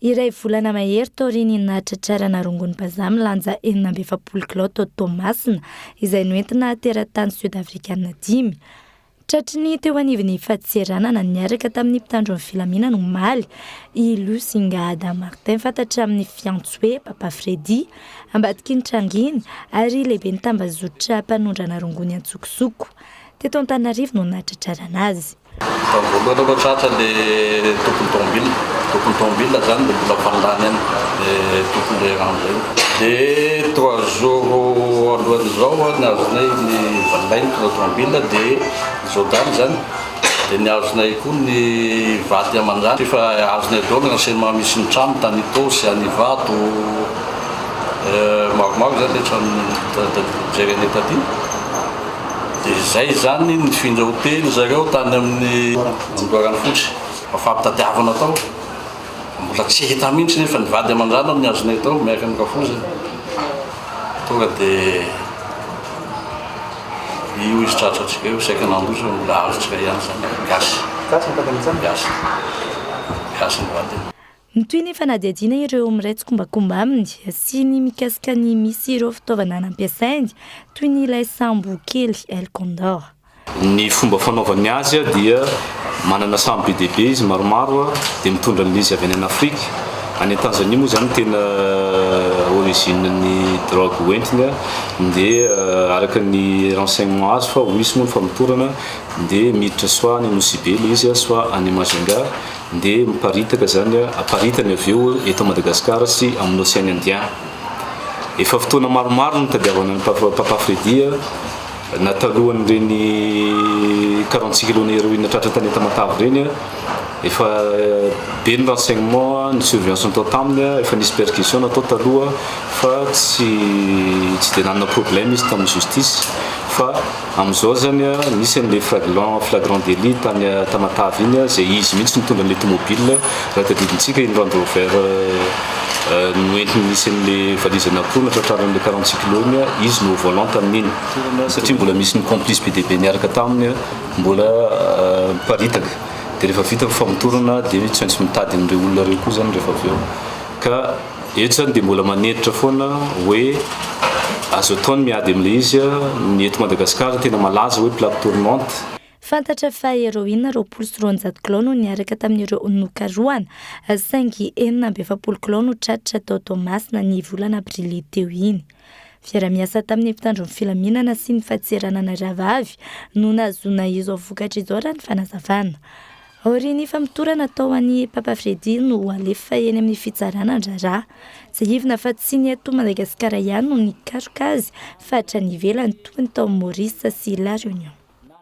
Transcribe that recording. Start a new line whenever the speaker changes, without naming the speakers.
Iray volana mahery taorian'ny nahatratrarana rongony-bazaha milanja 46 kilao tao Toamasina, izay noentina teratany Sud-Afrikana dimy. Tratry ny teo anivon'ny fadintseranana niaraka tamin'ny mpitandro ny filaminana omaly i Lusinga Adam Martin, fantatra amin'ny fiantso hoe Papa Freddy, ambadiky ny tranga iny ary lehiben'ny tambazotra mpanondrana rongony an-tsokosoko. Teto Antananarivo no nahatratrarana azy.
Tamin'ny voalohany aloha tratra le tompon'ny tomobile, tompon'ny tomobile zany dia mbola valany ihany le tompon'le rano zay. Dia trois jours alohan'izao ny azonay ny valay ny tomobile dia Jordany zany dia ny azonay koa ny vady aman-janaka efa azonay daholo ny renseignement misy ny trano tany Itaosy, any Ivato, maromaro zany le trano jerenay taty. Dia izay izany nifindra hotely zareo tany amin'ny Andoharanofotsy. Fa fampitadiavana tao. Mbola tsy hita mihitsy nefa ny vady aman-janany ny azonay tao miaraka amin'ny rafozany. Tonga dia io izy tratrantsika io, saika nandositra mbola azontsika ihany izany. Gasy.
Gasy ny vadiny izany?
Gasy. Gasy ny vadiny.
Mitohy ny fanadihadiana ireo miray tsikombakomba aminy sy ny mikasika ny misy ireo fitaovana nampiasainy toy ny ilay sambo kely El Condor.
Ny fomba fanaovany azy dia manana sambo be dia be izy maromaro dia mitondra an'ilay izy avy any an'Afrika, any Tanzanie moa izany no tena origine ny drogue hoentiny dia araka ny renseignement azo fa ho hisy moa ny famotorana dia miditra soit any Nosy Be ilay izy soit any Majunga. Dia miparitaka izany, aparitany avy eo eto Madagasikara sy amin'ny Ocean Indien. Efa fotoana maromaro no nitadiavana an'i Papa Freddy, na talohan'ireny 46 kilos n'héroïne tratra tany Tamatave ireny, efa be ny renseignement, ny surveillance natao taminy, efa nisy perquisition natao taloha fa tsy tsy dia nanana problème izy tamin'ny justice fa Amin'izao zany nisy an'ilay fraglant flagrant délit tany Tamatave iny izay izy mihitsy nitondra an'ilay tomobile raha tadidintsika iny Land Rover noentiny nisy an'ilay valise an'akoho natratraran'ilay 46 kilos iny izy no au volant tamin'iny satria mbola misy ny complice be dia be niaraka taminy mbola miparitaka dia rehefa vita ny famotorana dia tsy maintsy mitady an'ireo olona ireo koa zany rehefa avy eo ka Eto zany dia mbola maneritra foana hoe azo atao ny miady amin'ilay izy, ny eto Madagasikara tena malaza hoe plaque tournante.
Fantatra fa heroine 220 kilao no niaraka tamin'ireo nokarohana, saingy 46 kilao no tratra tao Toamasina ny volana aprily teo iny. Fiaraha-miasa tamin'ny mpitandro ny filaminana sy ny fadintseranana rahavavy no nahazoana izao vokatra izao raha ny fanazavana. Aorian'ny famotorana atao an'i Papa Freddy no ho alefa eny amin'ny fitsarana ny raharaha. Tsiahivina fa tsy ny eto Madagasikara ihany no nikaroka azy fa hatrany ivelany toy ny tao Maurice sy La Réunion.